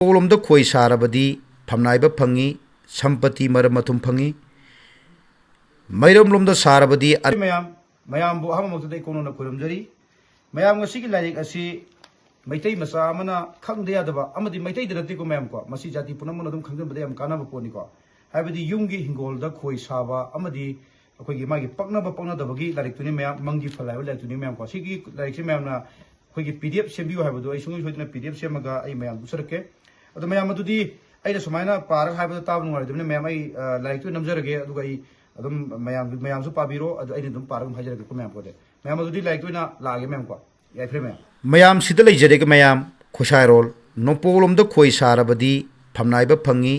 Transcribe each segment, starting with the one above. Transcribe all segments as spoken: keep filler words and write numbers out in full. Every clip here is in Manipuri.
ꯅꯣꯡꯄꯣꯛꯂꯣꯝꯗ ꯈꯣꯏ ꯁꯥꯔꯕꯗꯤ ꯐꯝꯅꯥꯏꯕ ꯐꯪꯏ, ꯁꯝꯄꯇꯤ ꯃꯔꯝ ꯃꯊꯨꯝ ꯐꯪꯏ꯫ ꯃꯩꯔꯝꯂꯣꯝꯗ ꯁꯥꯔꯕꯗꯤ ꯑ- ꯃꯌꯥꯝ, ꯃꯌꯥꯝꯕꯨ ꯑꯍꯥꯟꯕꯃꯛꯇꯗ ꯑꯩ ꯀꯣꯅꯣꯅ ꯈꯣꯏꯔꯝꯖꯔꯤ꯫ ꯃꯌꯥꯝ, ꯉꯁꯤꯒꯤ ꯂꯥꯏꯔꯤꯛ ꯑꯁꯤ ꯃꯩꯇꯩ ꯃꯆꯥ ꯑꯃꯅ ꯈꯪꯗ ꯌꯥꯗꯕ, ꯑꯃꯗꯤ ꯃꯩꯇꯩꯗ ꯅꯠꯇꯦꯀꯣ ꯃꯌꯥꯝ ꯀꯣ, ꯃꯁꯤ ꯖꯥꯇꯤ ꯄꯨꯝꯅꯃꯛꯅ ꯑꯗꯨꯝ ꯈꯪꯖꯤꯟꯕꯗ ꯌꯥꯝ ꯀꯥꯟꯅꯕ ꯄꯣꯠꯅꯤꯀꯣ꯫ ꯍꯥꯏꯕꯗꯤ ꯌꯨꯝꯒꯤ ꯍꯤꯡꯒꯣꯜꯗ ꯈꯣꯏ ꯁꯥꯕ ꯑꯃꯗꯤ ꯑꯩꯈꯣꯏꯒꯤ ꯃꯥꯒꯤ ꯄꯛꯅꯕ ꯄꯛꯅꯗꯕꯒꯤ ꯂꯥꯏꯔꯤꯛꯇꯨꯅꯤ ꯃꯌꯥꯝ, ꯃꯪꯒꯤ ꯐꯜ ꯍꯥꯏꯕ ꯂꯥꯏꯔꯤꯛꯇꯨꯅꯤ ꯃꯌꯥꯝ ꯀꯣ꯫ ꯁꯤꯒꯤ ꯂꯥꯏꯔꯤꯛꯁꯤ ꯃꯌꯥꯝꯅ ꯑꯩꯈꯣꯏꯒꯤ P D F ꯁꯦꯝꯕꯤꯌꯨ ꯍꯥꯏꯕꯗꯣ ꯑꯩ ꯁꯨꯡꯁꯣꯏ ꯁꯣꯏꯗꯅ P D F ꯁꯦꯝꯃꯒ ꯑꯩ ꯃꯌꯥꯝꯗ ꯎꯠꯆꯔꯛꯀꯦ꯫ ꯑꯗꯣ ꯃꯌꯥꯝ, ꯑꯗꯨꯗꯤ ꯑꯩꯅ ꯁꯨꯃꯥꯏꯅ ꯄꯥꯔꯒ ꯍꯥꯏꯕꯗ ꯇꯥꯕ ꯅꯨꯡꯉꯥꯏꯔꯣꯏꯗꯕꯅꯤꯅ ꯃꯌꯥꯝ, ꯑꯩ, ꯑ, ꯂꯥꯏꯔꯤꯛꯇ ꯑꯣꯏꯅ ꯅꯝꯖꯔꯒꯦ, ꯑꯗꯨꯒ ꯑꯩ ꯑꯗꯨꯝ ꯃꯌꯥꯝ, ꯃꯌꯥꯝꯁꯨ ꯄꯥꯕꯤꯔꯣ, ꯑꯗꯨ ꯑꯩꯅ ꯑꯗꯨꯝ ꯄꯥꯔꯒ ꯑꯗꯨꯝ ꯍꯥꯏꯖꯔꯛꯀꯦꯀꯣ ꯃꯌꯥꯝ ꯄꯣꯠꯁꯦ꯫ ꯃꯌꯥꯝ, ꯑꯗꯨꯗꯤ ꯂꯥꯏꯔꯤꯛꯇ ꯑꯣꯏꯅ ꯂꯥꯛꯑꯒꯦ ꯃꯌꯥꯝ ꯀꯣ꯫ ꯌꯥꯏꯐꯔꯦ ꯃꯌꯥꯝ꯫ ꯃꯌꯥꯝ, ꯁꯤꯗ ꯂꯩꯖꯔꯦꯒ ꯃꯌꯥꯝ, ꯈꯣꯏꯁꯥꯏꯔꯣꯜ꯫ ꯅꯣꯡꯄꯣꯛꯂꯣꯝꯗ ꯈꯣꯏ ꯁꯥꯔꯕꯗꯤ ꯐꯝꯅꯥꯏꯕ ꯐꯪꯉꯤ,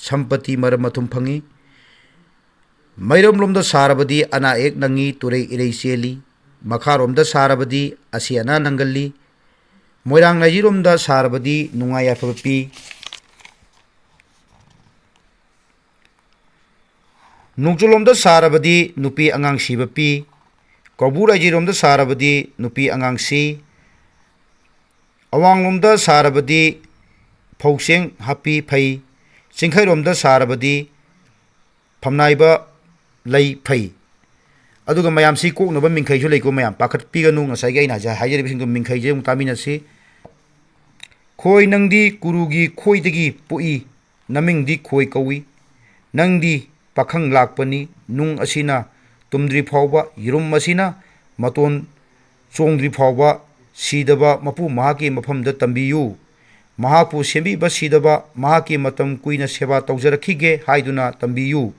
ꯁꯝꯄꯇꯤ ꯃꯔꯝ ꯃꯊꯨꯝ ꯐꯪꯉꯤ꯫ ꯃꯩꯔꯝꯂꯣꯝꯗ ꯁꯥꯔꯕꯗꯤ ꯑꯅꯥ ꯑꯌꯦꯛ ꯅꯪꯉꯤ, ꯇꯨꯔꯩ ꯏꯔꯩ ꯆꯦꯜꯂꯤ꯫ ꯃꯈꯥꯔꯣꯝꯗ ꯁꯥꯔꯕꯗꯤ ꯑꯁꯤ ꯑꯅꯥ ꯅꯪꯒꯜꯂꯤ꯫ ꯃꯣꯏꯔꯥꯡ ꯂꯥꯏꯖꯤꯔꯣꯝꯗ ꯁꯥꯔꯕꯗꯤ ꯅꯨꯡꯉꯥꯏ ꯌꯥꯏꯐꯕ ꯄꯤ꯫ ꯅꯣꯡꯆꯨꯞꯂꯣꯝꯗ ꯁꯥꯔꯕꯗꯤ ꯅꯨꯄꯤ ꯑꯉꯥꯡ ꯁꯤꯕ ꯄꯤ꯫ ꯀꯧꯕ꯭ꯔꯨ ꯂꯥꯏꯖꯤꯔꯣꯝꯗ ꯁꯥꯔꯕꯗꯤ ꯅꯨꯄꯤ ꯑꯉꯥꯡ ꯁꯤ꯫ ꯑꯋꯥꯡꯂꯣꯝꯗ ꯁꯥꯔꯕꯗꯤ ꯐꯧ ꯆꯦꯡ ꯍꯥꯞꯄꯤ ꯐꯩ꯫ ꯆꯤꯡꯈꯩꯔꯣꯝꯗ ꯁꯥꯔꯕꯗꯤ ꯐꯝꯅꯥꯏꯕ ꯂꯩ ꯐꯩ꯫ ꯑꯗꯨꯒ ꯃꯌꯥꯝꯁꯤ ꯀꯣꯛꯅꯕ ꯃꯤꯡꯈꯩꯁꯨ ꯂꯩꯀꯣ ꯃꯌꯥꯝ, ꯄꯥꯈꯠꯄꯤꯒꯅꯨ꯫ ꯉꯁꯥꯏꯒꯤ ꯑꯩꯅ ꯍꯥꯏꯖ-, ꯍꯥꯏꯖꯔꯤꯕꯁꯤꯡꯗꯣ ꯃꯤꯡꯈꯩꯁꯦ ꯑꯃꯨꯛ ꯇꯥꯃꯤꯟꯅꯁꯤ꯫ ꯈꯣꯏ ꯅꯪꯗꯤ ꯀꯨꯔꯨꯒꯤ ꯈꯣꯏꯗꯒꯤ ꯄꯣꯛꯏ, ꯅꯃꯤꯡꯗꯤ ꯈꯣꯏ ꯀꯧꯏ꯫ ꯅꯪꯗꯤ ꯄꯥꯈꯪ ꯂꯥꯛꯄꯅꯤ, ꯅꯨꯡ ꯑꯁꯤꯅ ꯇꯨꯝꯗ꯭ꯔꯤ ꯐꯥꯎꯕ, ꯌꯦꯔꯨꯝ ꯑꯁꯤꯅ ꯃꯇꯣꯟ ꯆꯣꯡꯗ꯭ꯔꯤ ꯐꯥꯎꯕ ꯁꯤꯗꯕ ꯃꯄꯨ ꯃꯍꯥꯛꯀꯤ ꯃꯐꯝꯗ ꯇꯝꯕꯤꯌꯨ꯫ ꯃꯍꯥꯛꯄꯨ ꯁꯦꯝꯕꯤꯕ ꯁꯤꯗꯕ ꯃꯍꯥꯛꯀꯤ ꯃꯇꯝ ꯀꯨꯏꯅ ꯁꯦꯕꯥ ꯇꯧꯖꯔꯛꯈꯤꯒꯦ ꯍꯥꯏꯗꯨꯅ ꯇꯝꯕꯤꯌꯨ꯫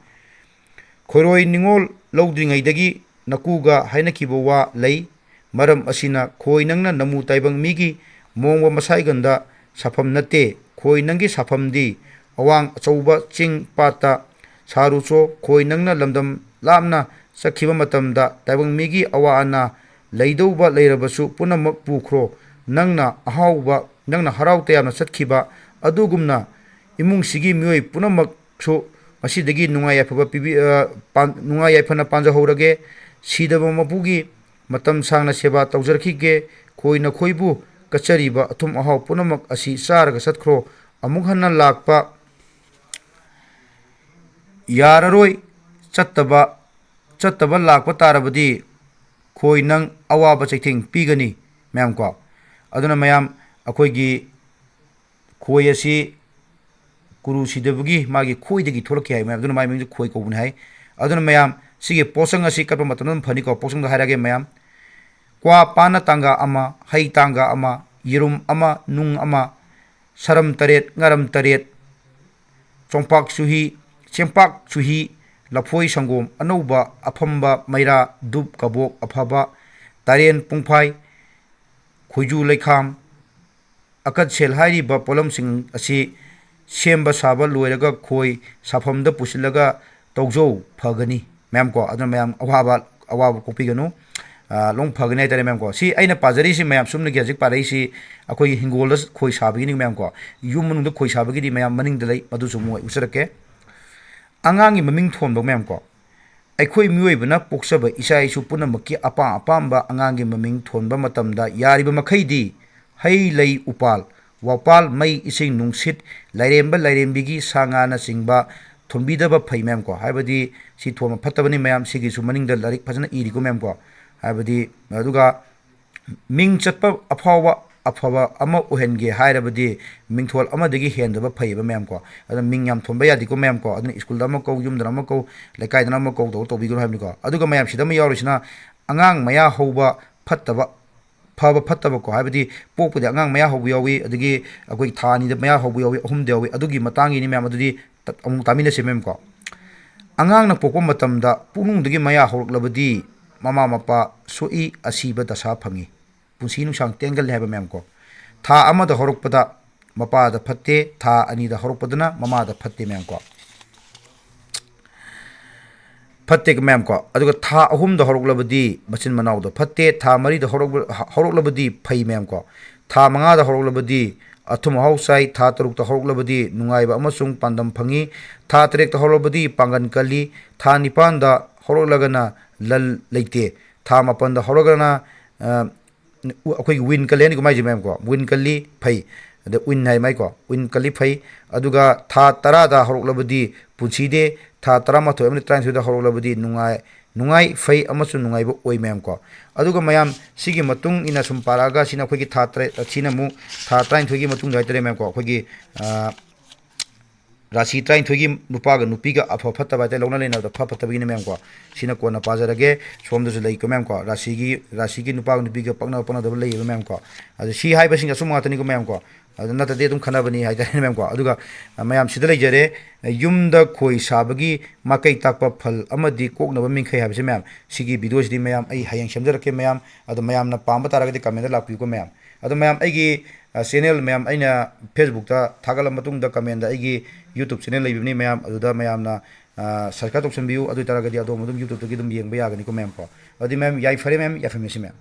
ꯈꯣꯏꯔꯣꯏ ꯅꯤꯉꯣꯜ ꯂꯧꯗ꯭ꯔꯤꯉꯩꯗꯒꯤ ꯅꯀꯨꯒ ꯍꯥꯏꯅꯈꯤꯕ ꯋꯥ ꯂꯩ꯫ ꯃꯔꯝ ꯑꯁꯤꯅ ꯈꯣꯏ ꯅꯪꯅ ꯅꯃꯨ ꯇꯥꯏꯕꯪ ꯃꯤꯒꯤ ꯃꯣꯡꯕ ꯃꯁꯥꯏꯒꯟꯗ ꯁꯥꯐꯝ ꯅꯠꯇꯦ꯫ ꯈꯣꯏ ꯅꯪꯒꯤ ꯁꯥꯐꯝꯗꯤ ꯑꯋꯥꯡ ꯑꯆꯧꯕ ꯆꯤꯡ ꯄꯥꯠꯇ ꯁꯥꯔꯨꯆꯣ꯫ ꯈꯣꯏ ꯅꯪꯅ ꯂꯝꯗꯝ ꯂꯥꯞꯅ ꯆꯠꯈꯤꯕ ꯃꯇꯝꯗ ꯇꯥꯏꯕꯪ ꯃꯤꯒꯤ ꯑꯋꯥ ꯑꯅꯥ ꯂꯩꯗꯧꯕ ꯂꯩꯔꯕꯁꯨ ꯄꯨꯝꯅꯃꯛ ꯄꯨꯈ꯭ꯔꯣ꯫ ꯅꯪꯅ ꯑꯍꯥꯎꯕ, ꯅꯪꯅ ꯍꯔꯥꯎ ꯇꯌꯥꯝꯅ ꯆꯠꯈꯤꯕ ꯑꯗꯨꯒꯨꯝꯅ ꯏꯃꯨꯡꯁꯤꯒꯤ ꯃꯤꯑꯣꯏ ꯄꯨꯝꯅꯃꯛꯁꯨ ꯉꯁꯤꯗꯒꯤ ꯅꯨꯡꯉꯥꯏ ꯌꯥꯏꯐꯕ ꯄꯤꯕꯤ-, ꯑ, ꯄꯥꯟ-, ꯅꯨꯡꯉꯥꯏ ꯌꯥꯏꯐꯅ ꯄꯥꯟꯖꯍꯧꯔꯒꯦ꯫ ꯁꯤꯗꯕ ꯃꯄꯨꯒꯤ ꯃꯇꯝ ꯁꯥꯡꯅ ꯁꯦꯕꯥ ꯇꯧꯖꯔꯛꯈꯤꯒꯦ꯫ ꯈꯣꯏ ꯅꯈꯣꯏꯕꯨ ꯀꯠꯆꯔꯤꯕ ꯑꯊꯨꯝ ꯑꯍꯥꯎ ꯄꯨꯝꯅꯃꯛ ꯑꯁꯤ ꯆꯥꯔꯒ ꯆꯠꯈ꯭ꯔꯣ꯫ ꯑꯃꯨꯛ ꯍꯟꯅ ꯂꯥꯛꯄ ꯌꯥꯔꯔꯣꯏ꯫ ꯆꯠꯇꯕ ꯆꯠꯇꯕ ꯂꯥꯛꯄ ꯇꯥꯔꯕꯗꯤ ꯈꯣꯏ ꯅꯪ ꯑꯋꯥꯕ ꯆꯩꯊꯦꯡ ꯄꯤꯒꯅꯤ ꯃꯌꯥꯝ ꯀꯣ꯫ ꯑꯗꯨꯅ ꯃꯌꯥꯝ, ꯑꯩꯈꯣꯏꯒꯤ ꯈꯣꯏ ꯑꯁꯤ ꯀꯨꯔꯨ ꯁꯤꯗꯕꯒꯤ ꯃꯥꯒꯤ ꯈꯣꯏꯗꯒꯤ ꯊꯣꯛꯂꯛꯈꯤ ꯍꯥꯏ ꯃꯌꯥꯝ꯫ ꯑꯗꯨꯅ ꯃꯥꯒꯤ ꯃꯃꯤꯡꯁꯦ ꯈꯣꯏ ꯀꯧꯕꯅꯤ ꯍꯥꯏ꯫ ꯑꯗꯨꯅ ꯃꯌꯥꯝ, ꯁꯤꯒꯤ ꯄꯣꯠꯁꯪ ꯑꯁꯤ ꯀꯠꯄ ꯃꯇꯝꯗ ꯑꯗꯨꯝ ꯐꯅꯤꯀꯣ꯫ ꯄꯣꯠꯁꯪꯗ ꯍꯥꯏꯔꯛꯑꯒꯦ ꯃꯌꯥꯝ: ꯀ꯭ꯋꯥ ꯄꯥꯟꯅ ꯇꯥꯡꯒ ꯑꯃ, ꯍꯩ ꯇꯥꯡꯒ ꯑꯃ, ꯌꯦꯔꯨꯝ ꯑꯃ, ꯅꯨꯡ ꯑꯃ, ꯁꯔꯝ ꯇꯔꯦꯠ, ꯉꯥꯔꯝ ꯇꯔꯦꯠ, ꯆꯣꯡꯄꯥꯛ ꯆꯨꯍꯤ, ꯆꯦꯡꯄꯥꯛ ꯆꯨꯍꯤ, ꯂꯐꯣꯏ ꯁꯪꯒꯣꯝ ꯑꯅꯧꯕ, ꯑꯐꯝꯕ ꯃꯩꯔꯥ, ꯙꯨꯞ ꯀꯕꯣꯛ ꯑꯐꯕ, ꯇꯥꯔꯦꯟ ꯄꯨꯡꯐꯥꯏ, ꯈꯣꯏꯖꯨ ꯂꯩꯈꯥꯝ, ꯑꯀꯠ ꯁꯦꯜ ꯍꯥꯏꯔꯤꯕ ꯄꯣꯠꯂꯝꯁꯤꯡ ꯑꯁꯤ ꯁꯦꯝꯕ ꯁꯥꯕ ꯂꯣꯏꯔꯒ ꯈꯣꯏ ꯁꯥꯐꯝꯗ ꯄꯨꯁꯤꯜꯂꯒ ꯇꯧꯖꯧ, ꯐꯒꯅꯤ ꯃꯌꯥꯝ ꯀꯣ꯫ ꯑꯗꯨꯅ ꯃꯌꯥꯝ ꯑꯋꯥꯕ, ꯑꯋꯥꯕ ꯀꯣꯛꯄꯤꯒꯅꯨ꯫ ꯑ, ꯂꯣꯏ ꯐꯒꯅꯤ ꯍꯥꯏꯇꯥꯔꯦ ꯃꯌꯥꯝ ꯀꯣ꯫ ꯁꯤ ꯑꯩꯅ ꯄꯥꯖꯔꯤꯁꯤ ꯃꯌꯥꯝ, ꯁꯨꯞꯅꯒꯤ ꯍꯧꯖꯤꯛ ꯄꯥꯔꯛꯏꯁꯤ ꯑꯩꯈꯣꯏꯒꯤ ꯍꯤꯡꯒꯣꯜꯗ ꯈꯣꯏ ꯁꯥꯕꯒꯤꯅꯤ ꯃꯌꯥꯝ ꯀꯣ꯫ ꯌꯨꯝ ꯃꯅꯨꯡꯗ ꯈꯣꯏ ꯁꯥꯕꯒꯤꯗꯤ ꯃꯌꯥꯝ ꯃꯅꯤꯡꯗ ꯂꯩ, ꯃꯗꯨꯁꯨ ꯑꯃꯨꯛ ꯑꯩ ꯎꯠꯆꯔꯛꯀꯦ꯫ ꯑꯉꯥꯡꯒꯤ ꯃꯃꯤꯡ ꯊꯣꯟꯕ ꯃꯌꯥꯝ ꯀꯣ꯫ ꯑꯩꯈꯣꯏ ꯃꯤꯑꯣꯏꯕꯅ ꯄꯣꯛꯆꯕ ꯏꯆꯥ ꯏꯁꯨ ꯄꯨꯝꯅꯃꯛꯀꯤ ꯑꯄꯥꯝ ꯑꯄꯥꯝꯕ ꯑꯉꯥꯡꯒꯤ ꯃꯃꯤꯡ ꯊꯣꯟꯕ ꯃꯇꯝꯗ ꯌꯥꯔꯤꯕ ꯃꯈꯩꯗꯤ ꯍꯩ ꯂꯩ ꯎꯄꯥꯜ ꯋꯥꯄꯥꯜ, ꯃꯩ ꯏꯁꯤꯡ ꯅꯨꯡꯁꯤꯠ, ꯂꯥꯏꯔꯦꯝꯕ ꯂꯥꯏꯔꯦꯝꯕꯤꯒꯤ ꯁꯥ ꯉꯥꯅꯆꯤꯡꯕ ꯊꯣꯟꯕꯤꯗꯕ ꯐꯩ ꯃꯌꯥꯝ ꯀꯣ꯫ ꯍꯥꯏꯕꯗꯤ ꯁꯤ ꯊꯣꯟꯕ ꯐꯠꯇꯕꯅꯤ ꯃꯌꯥꯝ, ꯁꯤꯒꯤꯁꯨ ꯃꯅꯤꯡꯗ ꯂꯥꯏꯔꯤꯛ ꯐꯖꯅ ꯏꯔꯤꯀꯣ ꯃꯌꯥꯝ ꯀꯣ꯫ ꯍꯥꯏꯕꯗꯤ ꯑꯗꯨꯒ ꯃꯤꯡ ꯆꯠꯄ ꯑꯐꯥꯎꯕ ꯑꯐꯕ ꯑꯃ ꯑꯣꯏꯍꯟꯒꯦ ꯍꯥꯏꯔꯕꯗꯤ ꯃꯤꯡꯊꯣꯜ ꯑꯃꯗꯒꯤ ꯍꯦꯟꯗꯕ ꯐꯩꯌꯦꯕ ꯃꯌꯥꯝ ꯀꯣ꯫ ꯑꯗꯨꯅ ꯃꯤꯡ ꯌꯥꯝ ꯊꯣꯟꯕ ꯌꯥꯗꯦꯀꯣ ꯃꯌꯥꯝ ꯀꯣ꯫ ꯑꯗꯨꯅ ꯁ꯭ꯀꯨꯜꯗ ꯑꯃ ꯀꯧ, ꯌꯨꯝꯗꯅ ꯑꯃ ꯀꯧ, ꯂꯩꯀꯥꯏꯗꯅ ꯑꯃ ꯀꯧ, ꯇꯧꯔ ꯇꯧꯕꯤꯒꯅꯨ ꯍꯥꯏꯕꯅꯤꯀꯣ꯫ ꯑꯗꯨꯒ ꯃꯌꯥꯝ ꯁꯤꯗ ꯑꯃ ꯌꯥꯎꯔꯤꯁꯤꯅ ꯑꯉꯥꯡ ꯃꯌꯥ ꯍꯧꯕ ꯐꯠꯇꯕ, ꯐꯕ ꯐꯠꯇꯕ ꯀꯣ꯫ ꯍꯥꯏꯕꯗꯤ ꯄꯣꯛꯄꯗꯤ ꯑꯉꯥꯡ ꯃꯌꯥ ꯍꯧꯕ ꯌꯥꯎꯏ, ꯑꯗꯒꯤ ꯑꯩꯈꯣꯏꯒꯤ ꯊꯥ ꯑꯅꯤꯗ ꯃꯌꯥ ꯍꯧꯕ ꯌꯥꯎꯏ, ꯑꯍꯨꯝꯗ ꯌꯥꯎꯏ, ꯑꯗꯨꯒꯤ ꯃꯇꯥꯡꯒꯤꯅꯤ ꯃꯌꯥꯝ꯫ ꯑꯗꯨꯗꯤ ꯇ-, ꯑꯃꯨꯛ ꯇꯥꯃꯤꯟꯅꯁꯦ ꯃꯌꯥꯝ ꯀꯣ꯫ ꯑꯉꯥꯡꯅ ꯄꯣꯛꯄ ꯃꯇꯝꯗ ꯄꯨꯛꯅꯨꯡꯗꯒꯤ ꯃꯌꯥ ꯍꯧꯔꯛꯂꯕꯗꯤ ꯃꯃꯥ ꯃꯄꯥ ꯁꯣꯛꯏ, ꯑꯁꯤꯕ ꯗꯁꯥ ꯐꯪꯏ, ꯄꯨꯟꯁꯤ ꯅꯨꯡꯁꯥꯡ ꯇꯦꯟꯒꯜꯂꯤ ꯍꯥꯏꯕ ꯃꯌꯥꯝ ꯀꯣ꯫ ꯊꯥ ꯑꯃꯗ ꯍꯧꯔꯛꯄꯗ ꯃꯄꯥꯗ ꯐꯠꯇꯦ, ꯊꯥ ꯑꯅꯤꯗ ꯍꯧꯔꯛꯄꯗꯅ ꯃꯃꯥꯗ ꯐꯠꯇꯦ ꯃꯌꯥꯝ ꯀꯣ꯫ ꯐꯠꯇꯦ ꯃꯌꯥꯝ ꯀꯣ꯫ ꯑꯗꯨꯒ ꯊꯥ ꯑꯍꯨꯝꯗ ꯍꯧꯔꯛꯂꯕꯗꯤ ꯃꯆꯤꯟ ꯃꯅꯥꯎꯗ ꯐꯠꯇꯦ, ꯊꯥ ꯃꯔꯤꯗ ꯍꯧꯔꯛ-, ꯍꯧꯔꯛꯂꯕꯗꯤ ꯐꯩ ꯃꯌꯥꯝ ꯀꯣ꯫ ꯊꯥ ꯃꯉꯥꯗ ꯍꯧꯔꯛꯂꯕꯗꯤ ꯑꯊꯨꯝ ꯑꯍꯥꯎ ꯆꯥꯏ, ꯊꯥ ꯇꯔꯨꯛꯇ ꯍꯧꯔꯛꯂꯕꯗꯤ ꯅꯨꯡꯉꯥꯏꯕ ꯑꯃꯁꯨꯡ ꯄꯥꯟꯗꯝ ꯐꯪꯏ, ꯊꯥ ꯇꯔꯦꯠꯇ ꯍꯧꯔꯛꯂꯕꯗꯤ ꯄꯥꯡꯒꯜ ꯀꯜꯂꯤ, ꯊꯥ ꯅꯤꯄꯥꯟꯗ ꯍꯧꯔꯛꯂꯒꯅ ꯂꯜ ꯂꯩꯇꯦ, ꯊꯥ ꯃꯥꯄꯟꯗ ꯍꯧꯔꯒꯅ, ꯑ, ꯑꯩꯈꯣꯏꯒꯤ ꯋꯤꯟ ꯀꯜꯂꯤ ꯍꯥꯏꯅꯤꯀꯣ ꯃꯥꯏꯁꯦ ꯃꯌꯥꯝ ꯀꯣ, ꯋꯤꯟ ꯀꯜꯂꯤ, ꯐꯩ꯫ ꯑꯗ ꯎꯏꯟ ꯍꯥꯏ ꯃꯥꯏꯀꯣ, ꯎꯏꯟ ꯀꯜꯂꯤ ꯐꯩ꯫ ꯑꯗꯨꯒ ꯊꯥ ꯇꯔꯥꯗ ꯍꯧꯔꯛꯂꯕꯗꯤ ꯄꯨꯟꯁꯤꯗꯦ, ꯊꯥ ꯇꯔꯥꯃꯥꯊꯣꯏ ꯑꯃꯗꯤ ꯇꯔꯥꯅꯤꯊꯣꯏꯗ ꯍꯧꯔꯛꯂꯕꯗꯤ ꯅꯨꯡꯉꯥꯏ, ꯅꯨꯡꯉꯥꯏ, ꯐꯩ ꯑꯃꯁꯨꯡ ꯅꯨꯡꯉꯥꯏꯕ ꯑꯣꯏ ꯃꯌꯥꯝ ꯀꯣ꯫ ꯑꯗꯨꯒ ꯃꯌꯥꯝ ꯁꯤꯒꯤ ꯃꯇꯨꯡ ꯏꯟꯅ ꯁꯨꯝ ꯄꯥꯔꯛꯑꯒ ꯁꯤꯅ ꯑꯩꯈꯣꯏꯒꯤ ꯊꯥ ꯇꯔꯦꯠ, ꯁꯤꯅ ꯑꯃꯨꯛ ꯊꯥ ꯇꯔꯥꯅꯤꯊꯣꯏꯒꯤ ꯃꯇꯨꯡꯗ ꯍꯥꯏꯇꯥꯔꯦ ꯃꯌꯥꯝ ꯀꯣ, ꯑꯩꯈꯣꯏꯒꯤ, ꯑ, ꯔꯥꯁꯤ ꯇꯔꯥꯅꯤꯊꯣꯏꯒꯤ ꯅꯨꯄꯥꯒ ꯅꯨꯄꯤꯒ ꯑꯐ ꯐꯠꯇꯕ ꯍꯥꯏꯇꯥꯔꯦ, ꯂꯧꯅ ꯂꯩꯅꯕꯗ ꯐ ꯐꯠꯇꯕꯒꯤꯅꯦ ꯃꯌꯥꯝ ꯀꯣ꯫ ꯁꯤꯅ ꯀꯣꯟꯅ ꯄꯥꯖꯔꯒꯦ꯫ ꯁꯣꯝꯗꯁꯨ ꯂꯩꯀꯣ ꯃꯌꯥꯝ ꯀꯣ, ꯔꯥꯁꯤꯒꯤ, ꯔꯥꯁꯤꯒꯤ ꯅꯨꯄꯥꯒ ꯅꯨꯄꯤꯒ ꯄꯛꯅꯕ ꯄꯛꯅꯗꯕ ꯂꯩꯌꯦꯕ ꯃꯌꯥꯝ ꯀꯣ꯫ ꯑꯗꯨ ꯁꯤ ꯍꯥꯏꯕꯁꯤꯡ ꯑꯆꯨꯝꯕ ꯉꯥꯛꯇꯅꯤꯀꯣ ꯃꯌꯥꯝ ꯀꯣ꯫ ꯑꯗꯨ ꯅꯠꯇ꯭ꯔꯗꯤ ꯑꯗꯨꯝ ꯈꯠꯅꯕꯅꯤ ꯍꯥꯏꯇꯥꯔꯦ ꯃꯌꯥꯝ ꯀꯣ꯫ ꯑꯗꯨꯒ, ꯑ, ꯃꯌꯥꯝ ꯁꯤꯗ ꯂꯩꯖꯔꯦ, ꯌꯨꯝꯗ ꯈꯣꯏ ꯁꯥꯕꯒꯤ ꯃꯥꯏꯀꯩ ꯇꯥꯛꯄ ꯐꯜ ꯑꯃꯗꯤ ꯀꯣꯛꯅꯕ ꯃꯤꯡꯈꯩ ꯍꯥꯏꯕꯁꯦ ꯃꯌꯥꯝ꯫ ꯁꯤꯒꯤ ꯚꯤꯗꯤꯑꯣꯁꯤꯗꯤ ꯃꯌꯥꯝ ꯑꯩ ꯍꯌꯦꯡ ꯁꯦꯝꯖꯔꯛꯀꯦ ꯃꯌꯥꯝ꯫ ꯑꯗꯣ ꯃꯌꯥꯝꯅ ꯄꯥꯝꯕ ꯇꯥꯔꯒꯗꯤ ꯀꯃꯦꯟꯗ ꯂꯥꯛꯄꯤꯌꯨꯀꯣ ꯃꯌꯥꯝ꯫ ꯑꯗꯣ ꯃꯌꯥꯝ ꯑꯩꯒꯤ, ꯑ, ꯆꯦꯅꯦꯜ ꯃꯌꯥꯝ ꯑꯩꯅ ꯐꯦꯁꯕꯨꯛꯇ ꯊꯥꯒꯠꯂ ꯃꯇꯨꯡꯗ ꯀꯃꯦꯟꯗ ꯑꯩꯒꯤ ꯌꯨꯇ꯭ꯌꯨꯕ ꯆꯦꯅꯦꯜ ꯂꯩꯕꯅꯤ ꯃꯌꯥꯝ, ꯑꯗꯨꯗ ꯃꯌꯥꯝꯅ, ꯑ, ꯁꯕꯁꯀ꯭ꯔꯥꯏꯕ ꯇꯧꯁꯟꯕꯤꯌꯨ꯫ ꯑꯗꯨ ꯑꯣꯏ ꯇꯥꯔꯒꯗꯤ ꯑꯗꯣꯝ ꯑꯗꯨꯝ ꯌꯨꯇ꯭ꯌꯨꯕꯇꯒꯤ ꯑꯗꯨꯝ ꯌꯦꯡꯕ ꯌꯥꯒꯅꯤꯀꯣ ꯃꯌꯥꯝ ꯀꯣ꯫ ꯑꯗꯨꯗꯤ ꯃꯌꯥꯝ ꯌꯥꯏꯐꯔꯦ ꯃꯌꯥꯝ, ꯌꯥꯏꯐꯃꯤꯟꯅꯁꯤ ꯃꯌꯥꯝ꯫